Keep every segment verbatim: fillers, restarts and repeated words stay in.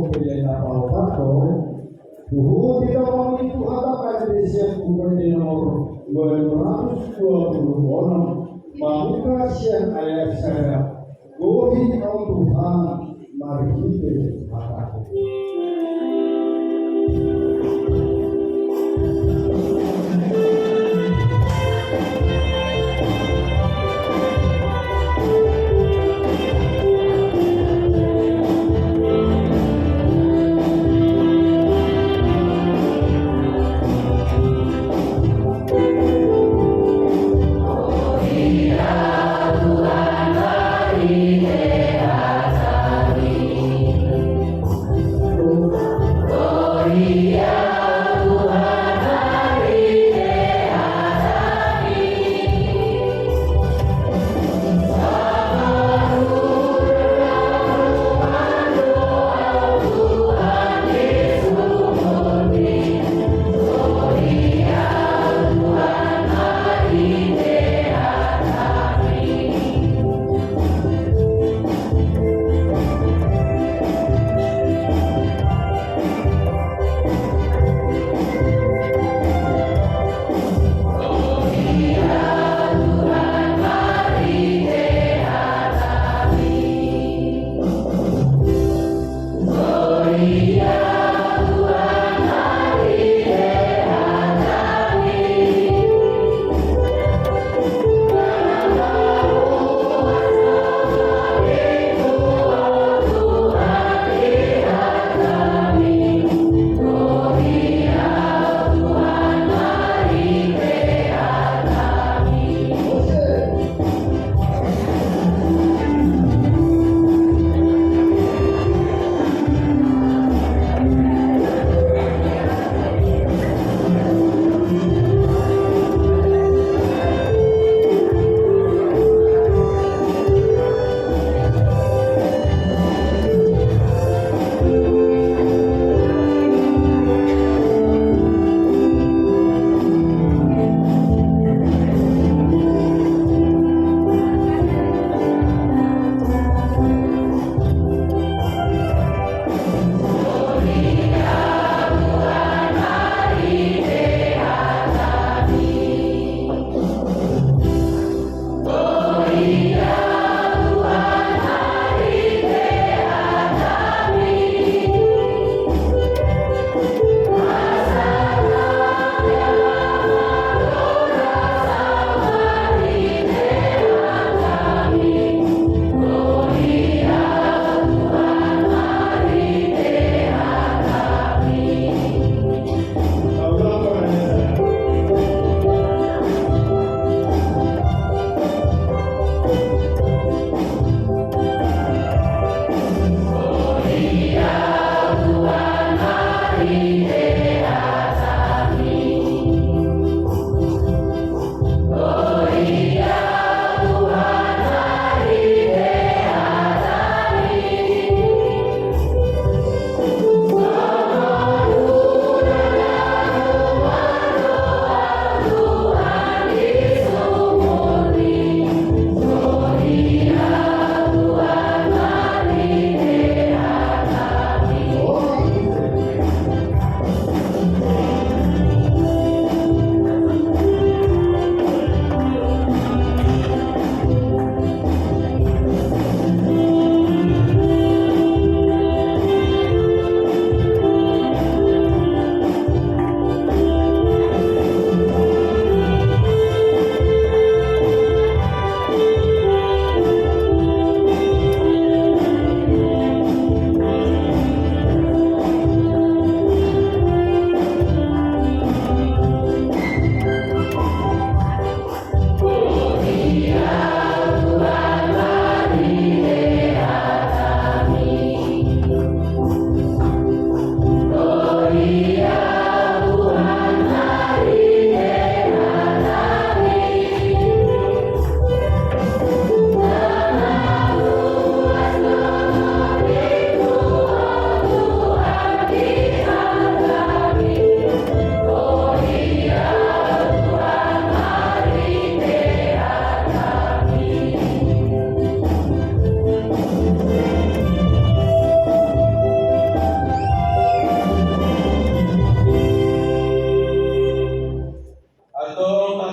Pilihan apa opat do? Huhut di dalam itu kata pada siap bukan di nomor dua ratus dua puluh enam, maka siap ayat saya. Gohi au Tuhan, marhite hatamu.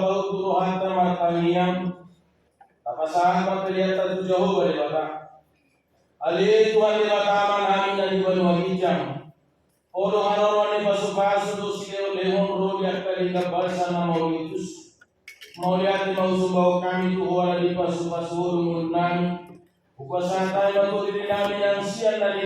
Saut tu rohanta martangiang, tapasahat ma peleanta tu Jahowa Debata. Ale Tuhan Debata Amanami na di banua ginjang, Ho do haroroan ni pasupasu dohot silehonlehon ro di angka denggan basa na mauliutus. Mauliate ma husombahon hami tu Ho ala dipasupasu Ho do ngolunami. Hupasahat hami ma tu dirinami nang sian na